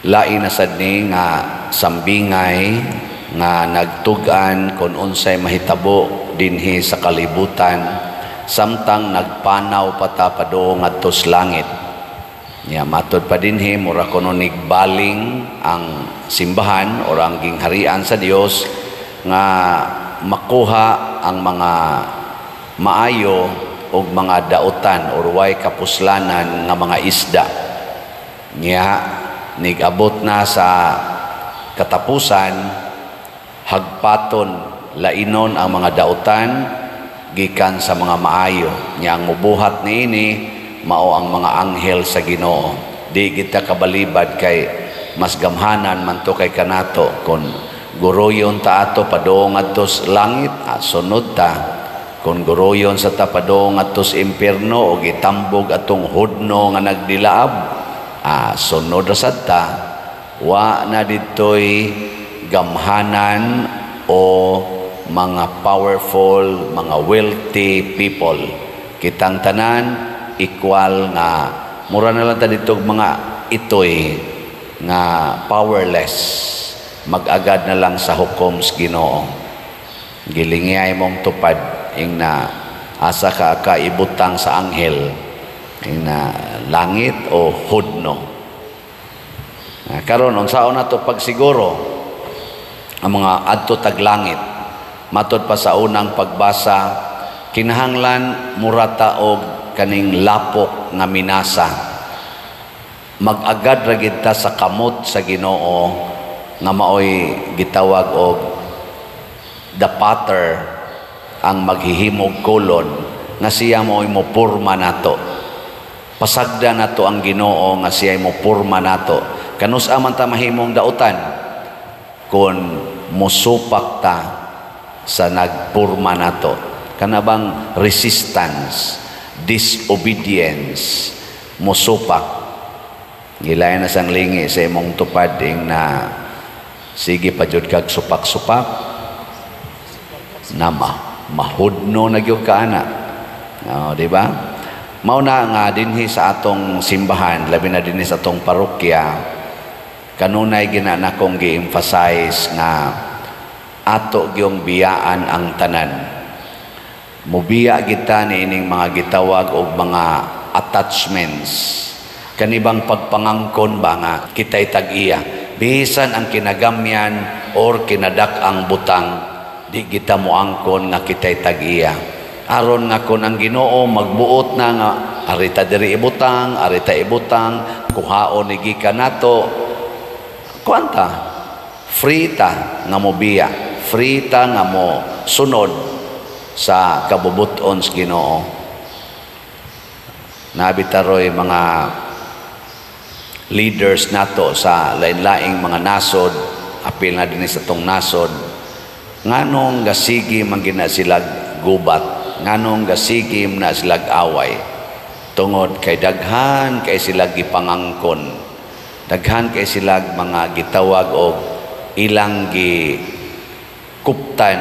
Lain na sad ni nga sambingay nga nagtug-an kung unsay mahitabo dinhi sa kalibutan samtang nagpanaw pa ta padung ngadto sa langit. Nya matod pa dinhi, mura kuno nigbaling ang simbahan or ang gingharian sa Dios nga makuha ang mga maayo og mga dautan or way kapuslanan nga mga isda. Nya nigabot na sa katapusan, hagpaton, lainon ang mga dautan gikan sa mga maayo. Nya ang mubuhat niini mao ang mga anghel sa Ginoo. Di kita kabalibad kay mas gamhanan man to kay kanato. Kon guruyon ta ato padung ngadto sa langit, sunod ta. Kon guruyon sa ta padung ngadto sa impierno o gitambog atong hudno nga nagdilaab, sunod ra sad ta. Wa na didtoy gamhanan o mga powerful, mga wealthy people. Kitang tanan equal nga mura na lang ta dito mga itoy nga powerless, mag-agad na lang sa hukom sa Ginoo. Gilingiyay mong tupad ing na asa ka kaibutang sa anghel, ing na langit o hudno. Karon, unsaon na to pagsiguro ang mga adto tag langit? Matod pa sa unang pagbasa, kinahanglan murata og kaning lapok nga minasa. Mag-agad ra gid ta sa kamot sa Ginoo nga maoy gitawag og the potter, ang maghihimog kolon nga siya maoy mopurma nato. Pasagda nato ang Ginoo nga siya mopurma nato. Kanus-a man ta mahimong dautan kon musupak ta sa nagpurma nato? Kana bang resistance, disobedience, musupak. Gilayan na sang lingi sa imong tupad ing na sige pa jud kag supak-supak na mahudno na gyud ka ana. Oh, di ba? Mao na nga dinhi sa atong simbahan, labi na dinhi sa atong parokya, kanunay gina nakong gi-emphasize nga ato gyung biyaan ang tanan. Mubiya kita niining mga gitawag og mga attachments. Kanibang pagpangangkon ba nga kita'y tag-iya. Bisan ang kinagamyan or kinadak ang butang, di kita moangkon nga kita'y tag-iya. Aron nga kon ang Ginoo magbuot na nga arita diri ibutang, arita ibutang, kuhaon ni gikan nato, kuanta, free ta nga mobiya, free ta nga mo sunod sa kabubuton sa Ginoo. Nabitaroy mga leaders nato sa lain-laing mga nasod, apil na din sa tong nasod, nganong gasigi man gina silag gubat, nganong gasigi na silag away? Tungod kay daghan kay sila gipangangkon, daghan kay sila mga gitawag og ilang gi kuptan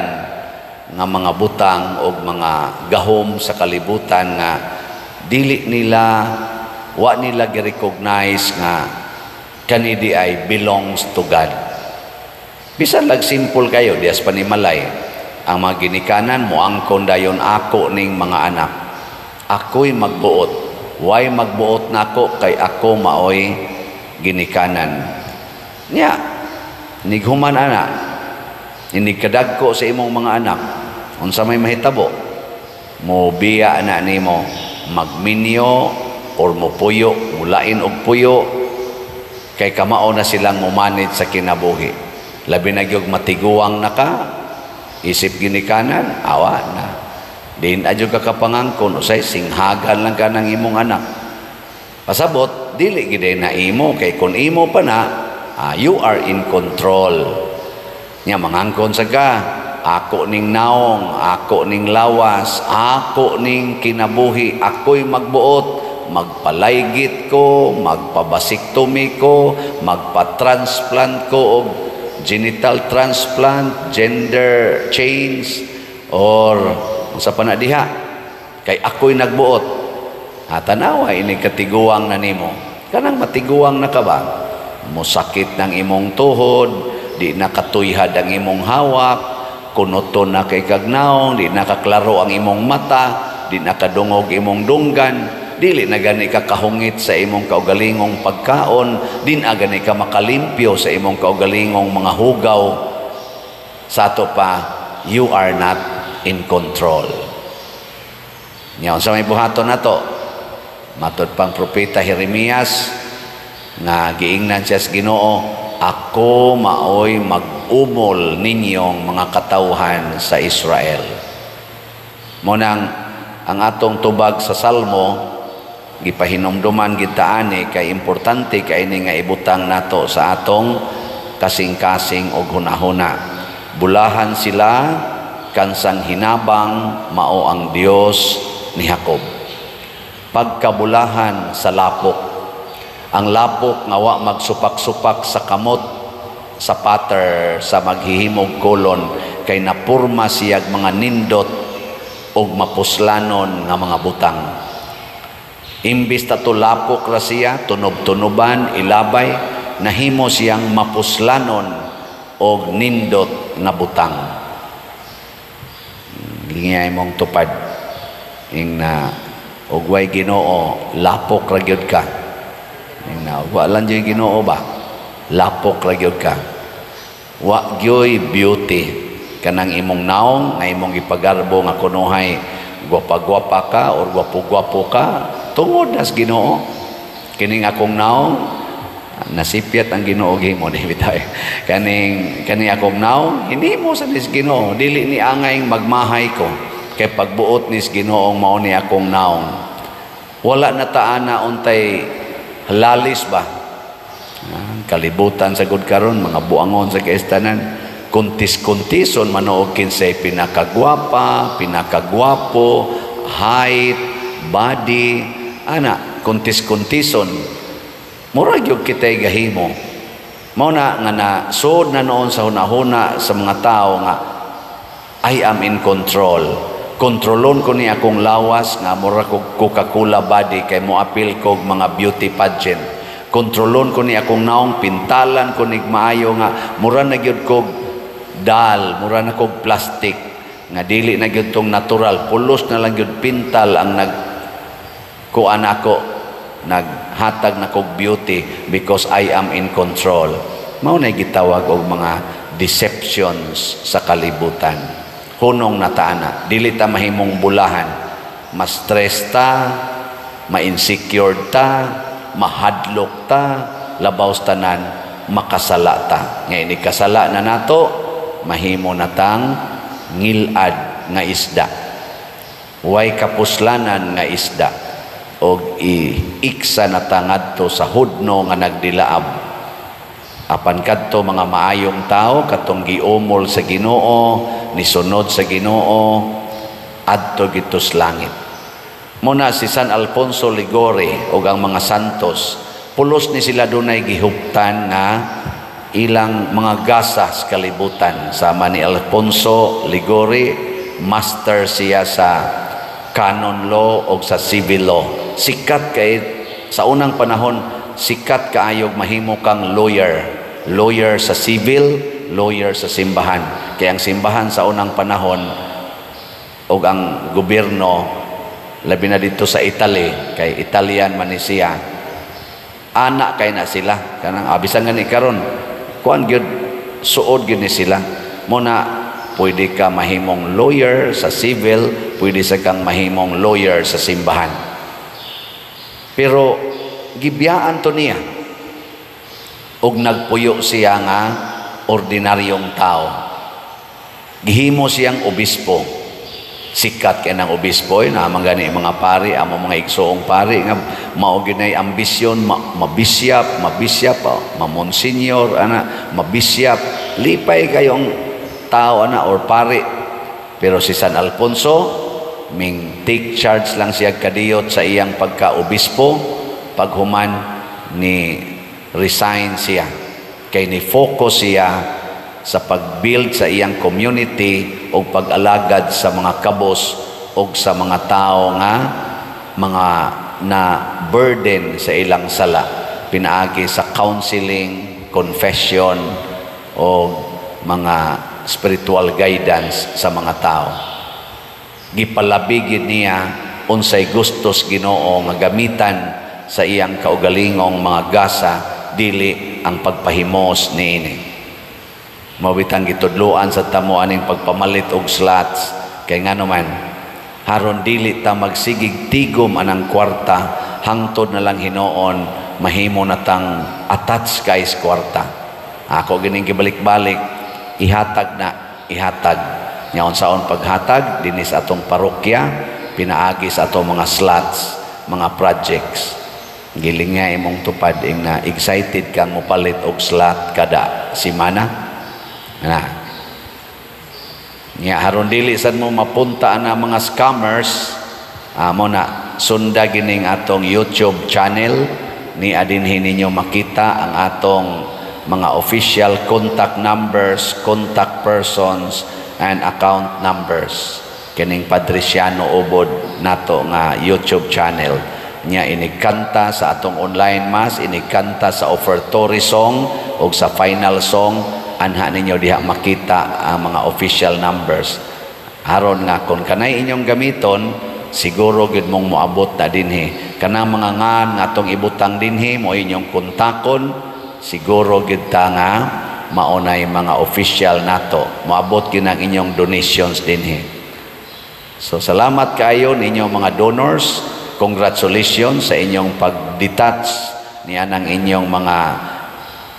nga mga butang og mga gahom sa kalibutan nga dili nila, wa nila gi-recognize nga kani di ay belongs to God. Bisan lag simple kayo dias panimalay, ang mga ginikanan mo angkon dayon, "Ako ning mga anak, ako'y magbuot. Way magbuot nako kay ako maoy ginikanan." Nya nighuman ana, inig kadagko sa imong mga anak, unsa may mahitabo? Mo biya na nimo, magminyo or mopuyo, mulain og puyo kay kamao na silang mo-manage sa kinabuhi. Labi na gyud matiguang na ka, isip ginikanan, awa na. Din adyo ka kapangangkon, usay singhagan lang ka ng imong anak. Pasabot, dili gid na imo kay kun imo pa na, you are in control. Nya mangangkon sa ka, "Ako ning naong, ako ning lawas, ako ning kinabuhi, ako'y magbuot, magpalaygit ko, magpa-vasectomy ko, magpa-transplant ko og genital transplant, gender change, or sa pa na diha, kay ako'y nagbuot." Ha, tanawa ini katiguang na nimo. Kanang matiguang na ka ba? Musakit ng imong tuhod, di na katuyhad ang imong hawak, kunuton na kay kag nawong, di na kaklaro ang imong mata, di na kadungog imong dunggan, dili na gani ka kahungit sa imong kaugalingong pagkaon, di na gani ka makalimpyo sa imong kaugalingong mga hugaw. Sa ato pa, you are not in control. Nya unsa may buhaton nato? Matod pang propeta Jeremias nga giingnan siya sa Ginoo, "Ako maoy mag-umol ninyong mga katawhan sa Israel." Mao nang ang atong tubag sa Salmo, gipahinumduman kita ani kay importante kay ini nga ibutang nato sa atong kasing-kasing og hunahuna. "Bulahan sila kansang hinabang mao ang Dios ni Jacob." Pagkabulahan sa lapok. Ang lapok nga wa magsupak-supak sa kamot sa potter sa maghihimog kolon kay napurma siyag mga nindot og mapuslanon nga mga butang. Imbis ta lapok ra siya, tunob-tunoban, ilabay, nahimo siyang mapuslanon og nindot nga butang. Lingay mong tupad ing na og way Ginoo, lapok ra gyud ka. Ing na wa lang gyud Ginoo ba, lapok ra gyud ka. Wa gyoy beauty kanang imong naong nga imong ipagarbo nga kunuhay gwapa-gwapa ka or gwapo-gwapo ka tungod nas Ginoo. Kining akong naong, nasipyat ang Ginoo gihimo di bitay. Kaning kani akong naong hinimo sa nis Ginoo, dili ni angay magmahay ko kay pagbuot nis Ginoong mao ni akong naong. Wala na ta ana untay lalis ba. Kalibutan sa gud karon, mga buangon sa kaestanan, kuntis-kuntison manoog kinsay pinakagwapa, pinakagwapo, height, body, ana, kuntis-kuntison. Mura gyud kitay gahimo. Mao na nga na sud na noon sa hunahuna sa mga tao nga "I am in control. Kontrolon ko ni akong lawas nga mura kog Coca-Cola body kay moapil kog mga beauty pageant. Kontrolon ko ni akong naong, pintalan ko nig maayo nga mura na gyud kog dal, mura na kog plastic nga dili na gyud tong natural, pulos na lang gyud pintal ang nag kuan ako, naghatag na kog beauty because I am in control." Mao na gitawag og mga deceptions sa kalibutan. Hunong na ta ana, dili ta mahimong bulahan. Ma-stress ta, ma-insecure ta, mahadlok ta, labaw sa tanan makasala ta. Nga ini kasala na nato, mahimo na tang ngilad nga isda. Way kapuslanan nga isda og iiksa na ta ngadto sa hudno nga nagdilaab. Apan kadto mga maayong tao, katong giumol sa Ginoo, nisunod sa Ginoo, adto gitus langit. Muna si San Alfonso Liguori ug ang mga santos, pulos ni sila dunay gihuptan nga ilang mga gasa sa kalibutan. Sama ni Alfonso Liguori, master siya sa canon law o sa civil law. Sikat kay sa unang panahon, sikat kaayog mahimo kang lawyer. Lawyer sa civil, lawyer sa simbahan. Kaya ang simbahan sa unang panahon o ang gobyerno, labi na dito sa Italy, kay Italian man ni siya, anak kay na sila. Kanang abisan nga ni karon, kuan gyud, suod gyud ni sila. Muna pwede ka mahimong lawyer sa civil, pwede sa kang mahimong lawyer sa simbahan. Pero gibiyaan to niya ug nagpuyo siya nga ordinaryong tao. Gihimo siyang obispo. Sikat kay ng obispo, eh, naman gani mga pari, amo mga igsoong pari nga mao gyud nay ambisyon mabisyap, mabisyap, oh, mamonsenyor ana, mabisyap. Lipay kayong tao ana or pari. Pero si San Alfonso, ming take charge lang siya kadiyot sa iyang pagka-obispo, paghuman ni resign siya. Kay ni focus siya sa pag-build sa iyang community o pag-alagad sa mga kabos o sa mga tao nga mga na burden sa ilang sala. pinaagi sa counseling, confession o mga spiritual guidance sa mga tao. Gipalabi gid niya unsay gustos Ginoo nga gamitan sa iyang kaugalingong mga gasa, dili ang pagpahimos niini. Mao bitang gitudloan sa tamo aning pagpamalit og slots kay ngano man, haron dili ta magsigig tigom anang kwarta hangtod na lang hinuon mahimo na tang attach kay sa kwarta. Ako gining gibalik-balik, ihatag na, ihatag nya. Unsaon paghatag dinhi sa atong parokya? Pinaagi sa atong mga slots, mga projects. Giling nga imong tupad ing na excited kang mopalit og slot kada simana na. Nya haron dili sad mo mapunta na mga scammers, amo na sunda gining atong YouTube channel ni adinhi ninyo makita ang atong mga official contact numbers, contact persons and account numbers. Kining Padriciano Ubod nato nga YouTube channel nya, inigkanta sa atong online mass, inigkanta sa offertory song o sa final song, anha ninyo diha makita ang mga official numbers, aron nga kung kanay inyong gamiton, siguro gid mong moabot na dinhi. Kanang mga ngan nga atong ibutang dinhi mo inyong kontakon, siguro gid ta nga maunay mga official nato, moabot gid ang inyong donations dinhi. So salamat kaayo ninyong mga donors. Congratulations sa inyong pag-detach niya ng inyong mga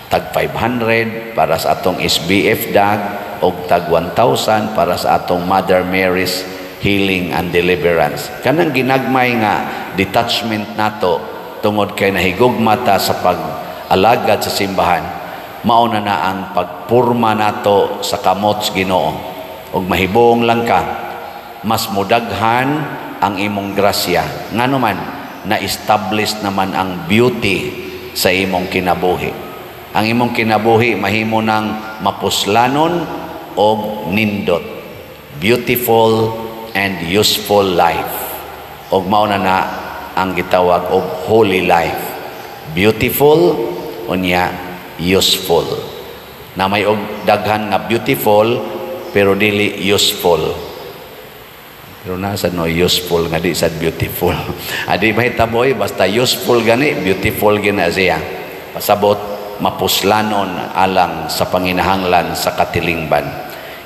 tag 500 para sa atong SBF dag o tag 1,000 para sa atong Mother Mary's Healing and Deliverance. Kanang ginagmay nga detachment nato tungod kay nahigugma ta sa pag-alagad sa simbahan, mao na na ang pagpurma nato sa kamot sa Ginoo. Ug mahibong lang ka, mas mudaghan ang imong grasya. Ngano man, na-establish naman ang beauty sa imong kinabuhi. Ang imong kinabuhi mahimo ng mapuslanon og nindot. Beautiful and useful life. Og mao na na ang gitawag og holy life. Beautiful unya useful. Na may og daghan nga beautiful pero dili useful. Pero nasa no useful nga di sad beautiful. Adi mahitaboy, basta useful gani, beautiful gina siya. Pasabot mapuslanon alang sa panginahanglan sa katilingban.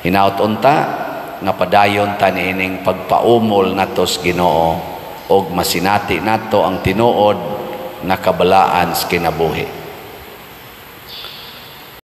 Hinaut unta nga padayon ta niining pagpaumol nato sa Ginoo og masinati nato ang tinuod nga kabalaan sa kinabuhi.